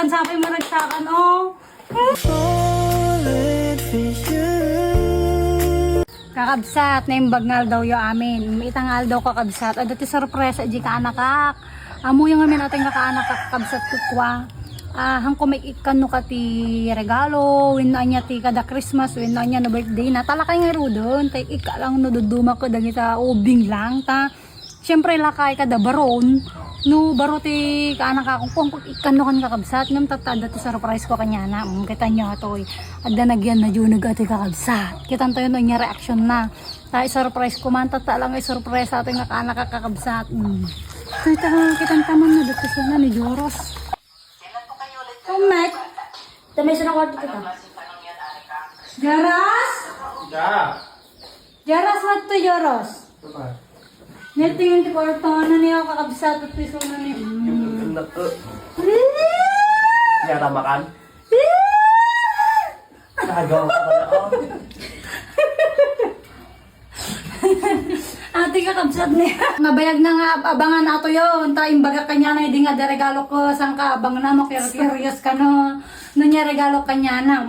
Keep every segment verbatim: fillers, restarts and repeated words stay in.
Sapay maragsakan, o. Kakabsat, naimbag nga aldawyo amin. Ita nga aldaw, kakabsat, adda ti sorpresa idiay kaanakak. Ammoyo ngamin atoy nga kaanakak, kakabsat, kua. Ah, haanko maikkan no ka ti regalo, wenno ania ti kada Christmas, wenno ania no birthday na. Ta lakay ngaruden, ta ikka lang no dadduma kadagita ubing lang, ta. Siyempre, lakay kada baron. No baro ti kaanakakon, kuan, ikkan no kan kakabsat, ngem tatta adda ti surprise ko kaniana. Mm, kitaenyo atoy. Adda nagyan na junag atoy, kakabsat. Kitaentayo no ania reaksyon na. Ta i-surprise ko man, tatta lang isurpresa atoy nga kaanakak, kakabsat. Mm. Kita, kitaenta man no, dagiti isuna ni Joros. Kumek. Tamay sa na kwarto kita. Joros? Da. Joros, what to, Joros? Ano? Nagtingin ti kwarto, ano niya, kakabsat, at piso na niya. Mm. Anak ko. Yata makan? Kagaw ka pala, oh. Ate, kakabsat niya. Mabayag na nga ab-, abangan atoy, ta imbagak kaniana, idi nga di regalo ko, saan ka abang na, makir-, curious ka, no? No ania regalo kaniana.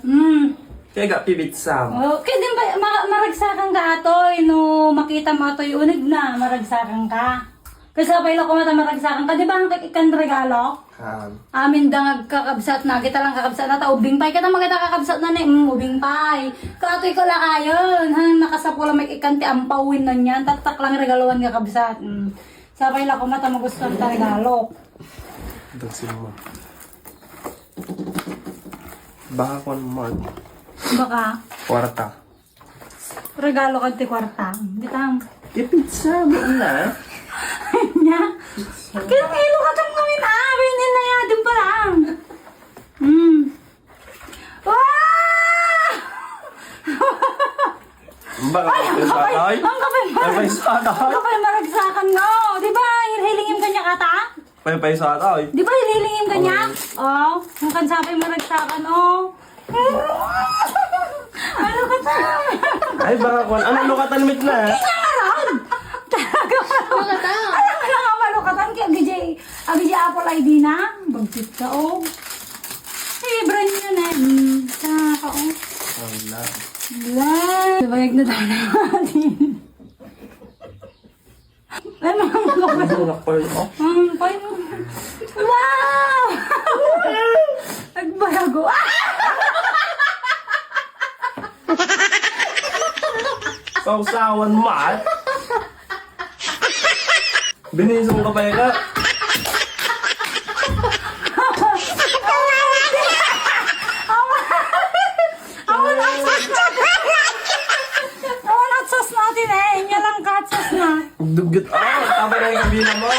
Mm. Kaya ga, pipitsam. Oh, kaya din ba, ma-, maragsakan ka atoy, no, makitam atoy, uneg na, maragsakan ka. Kasabay la ko mata maragsakan ka, di ba, ang ikkan regalo? Haan. Amin da nga kakabsat na, kita lang kakabsat na, ta ubing pay, kita magita kakabsat na ni, mm, ubing pay. Ka atoy ko lakayon, han, nakasapu la may ikkan ti ampaw wenno anian, tatta lang regaluan kakabsat. Mm. Sapay la ko mata magustuhan ta regalo. Dagsin mo. Baka kuan mo. Baka. Kwarta. Regalo ka ti kwarta. Di ta. Ipitsa mo na. Nya. Kaya kilo ka tang ngamin, ah. Win, yun na yan. Dun pa lang. Hmm. Wow! Baka. Ay, ang kapay, ang kapay, ang kapay, ang kapay, ang kapay maragsakan, no? Di ba, hilingin ka niya kata? Paypay sa ata, oy. Di ba hilingin ka niya? Oy. Oh, ang kansapay maragsakan, oh. Ano ka ta? Ay, baka kuan. Ano, lukatan mit na? Hindi niya aram. Talaga. Lukatan. Alam mo na nga malukatan. Kaya agijay, agijay apple I D na. Bagsit ka, oh. Eh, brand niya na. Hmm, sa ka, oh. Wala. Wala. Nabayag na tayo natin. Ay, mga mga. Ang burak pa yun, oh. Ang pa yun. Wow! Nagbago. Ah! Sausawan, Mar. Binisong ka pa, ika. Awan, awan, awan, sauce natin eh. Inya lang ka, sauce na. Dugyot, ah, tama na yung kabila mo.